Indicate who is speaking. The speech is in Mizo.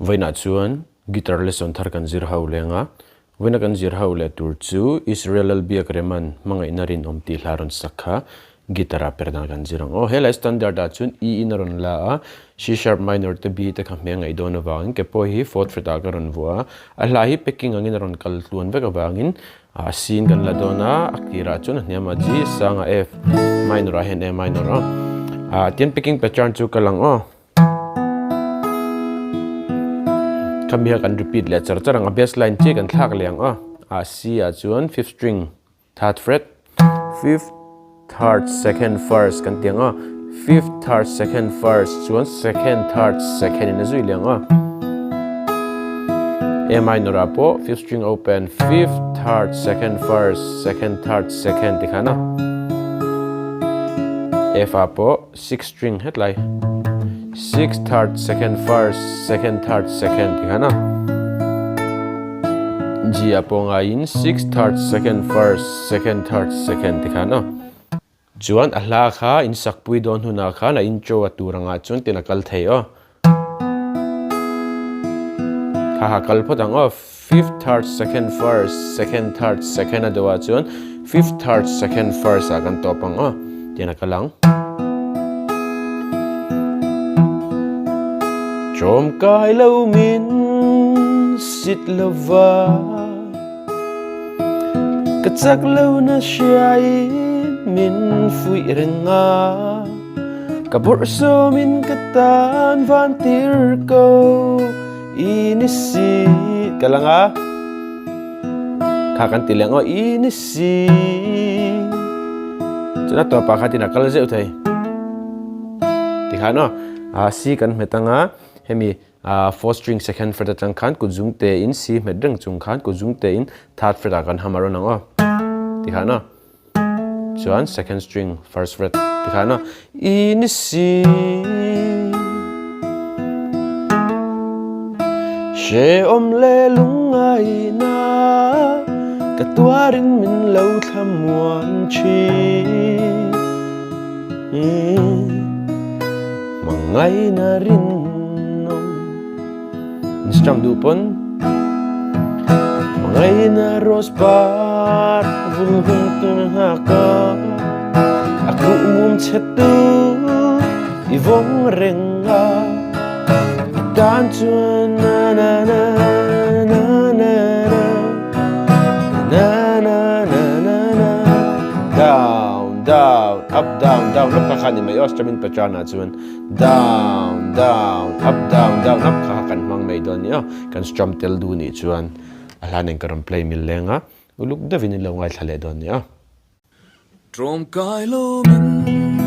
Speaker 1: Vawiinah chuan guitar lesson thar kan zir ho leng a, vawiina kan zir ho leh tur chu Israel Lalbiak Reman hmangaihna rinawm tih hla rawn sak kha guitar ah per dan kan zir ang aw. Helai standard ah chuan E in a rawn la a, C sharp minor te B te kha hmeh ngaih dawn avangin ke pawh hi fourth fret ah ka rawn vuah a, a hla hi packing angin a rawn kal tluan vek avangin a C in kan la dawn a, a kirah chuan a hniamah G, sangah F, minor ah hian A minor aw. Ah tian picking pattern chu ka lang aw. Khami kha kan repeat leh char char ang a bass line chiah kan thlak leh ang aw. Ah C ah chuan fifth string third fret, fifth, third, second, first kan ti ang aw. Fifth, third, second, first chuan second, third, second in a zui leh ang aw. A minor ah pawh fifth string open, fifth, third, second, first, second, third, second ti khan a. F ah pawh sixth string hetlai sixth, third, second, first, second, third, second ti khan a. G ah pawh ngaiin sixth, third, second, first, second, third, second ti khan a. Chuan a hla kha in sakpui dawn hunah khan a intro a tur angah chuan tin a kal thei aw. Kha kha kal phawt ang aw. Fifth, third, second, first, second, third, second a deuhah chuan fifth, third, second, first ah kan tawp ang aw. Tian a kal ang. Tlawmkai lo min sit lova. Ka chak lo na hriain min fuih reng a, Ka bawrhsawmin ka tan van tir ko i ni si. Ka lang a, kha kan ti leng aw i ni si. Chuna tawpah kha tin a kal zeuh thei. Tikhan aw, a si kan hmet anga hemi Fourth string second fret atang khan kut zung te in C hmet reng chung khan kut zung te in third fret ah kan hammer on ang aw ti khan aw chuan second string first fret ti khan aw E ni C Hrehawm leh lungngaihna ka tuarin min lo thlamuan thin Hmangaihna rinawm Instagram duh pawn Hmangaihna rose par vul hun tur nghak a A kuh mum chhe tu i vawng reng a I tan chuan na na na na na na Na na na na na Down down up down down up kha kha ni mai aw Stramin Patrana chuan down down up down down up kha kha kan hmang mai dawn ni aw kan strum tel duh nih chuan a hla nen ka rawn play mil leng a uluk deuhin in lo ngaithla leh dawn ni aw.
Speaker 2: Tlawmkai lo min.